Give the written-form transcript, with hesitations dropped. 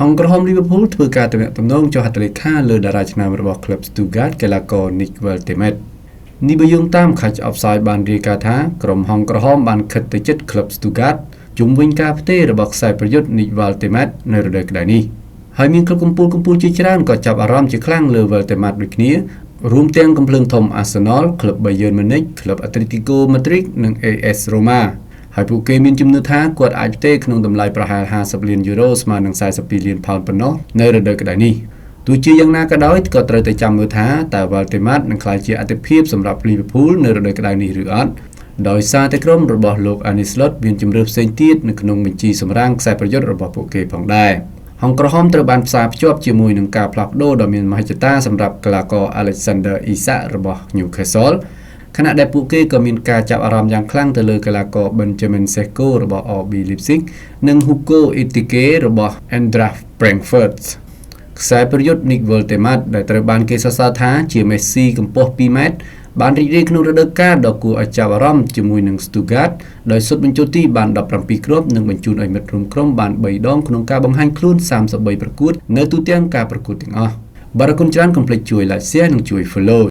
ហង្សក្រហមលីវើពូលធ្វើការទំនាក់ទំនងចុះហត្ថលេខាលើតារាឆ្នើមរបស់ក្លឹប Stuttgart កីឡាករ Nick Woltemade នេះបើយោងតាម Catch Offside បានរាយការណ៍ថាក្រុមហង្សក្រហមបានខិតទៅជិតក្លឹប Stuttgart ជុំវិញការផ្ទេររបស់ខ្សែប្រយុទ្ធ Nick Woltemade នៅរដូវក្តៅនេះហើយមានក្លឹបកំពូលកំពូលជាច្រើនក៏ចាប់អារម្មណ៍ជាខ្លាំងលើ Woltemade ដូចគ្នារួមទាំងកំភ្លើងធំ Arsenal ក្លឹប Bayern Munich ក្លឹប Atletico Madrid និង AS Roma ហើយពួកគេមានជំនឿថាគាត់អាចផ្ទេរក្នុងតម្លៃប្រហែល50លានយូរ៉ូស្មើនឹង42លានផោនប៉ុណ្ណោះនៅរដូវក្តៅនេះទោះជាយ៉ាងណាក៏ដោយក៏ត្រូវតែចាំមើលថាតើ Woltemade នឹងក្លាយជាអតិភិបសម្រាប់ Liverpool នៅរដូវក្តៅនេះឬអត់ដោយសារតែក្រុមរបស់លោក Arne Slot មានជម្រើសផ្សេងទៀតនៅក្នុងបញ្ជីសម្រាំងខ្សែប្រយុទ្ធរបស់ពួកគេផងដែរហង្សក្រហមត្រូវបានផ្សារភ្ជាប់ជាមួយនឹងការផ្លាស់ប្ដូរដ៏មានមហិច្ឆតាសម្រាប់កីឡាករ Alexander Isak របស់ Newcastle ខណៈដែលពួកគេក៏មានការចាប់អារម្មណ៍យ៉ាងខ្លាំងទៅលើកីឡាករ Benjamin Sesko របស់ RB Leipzig និង Hugo Ekitike របស់ Eintracht Frankfurt ខ្សែប្រយុទ្ធ Nick Woltemade ដែលត្រូវបានគេសរសើរថាជាមេស៊ីកម្ពស់2ម៉ែត្របានរីករាយក្នុងរដូវកាលដ៏គួរឲ្យចាប់អារម្មណ៍ជាមួយនឹង Stuttgart ដោយសុទ្ធបញ្ចូលទីបាន17គ្រាប់និងបញ្ជូនឲ្យមិត្តរួមក្រុមបាន3ដងក្នុងការបង្ហាញខ្លួន33ប្រកួតនៅទូទាំងការប្រកួតទាំងអស់បាទអរគុណច្រើនកុំភ្លេចជួយ Like, Share និងជួយ Follow។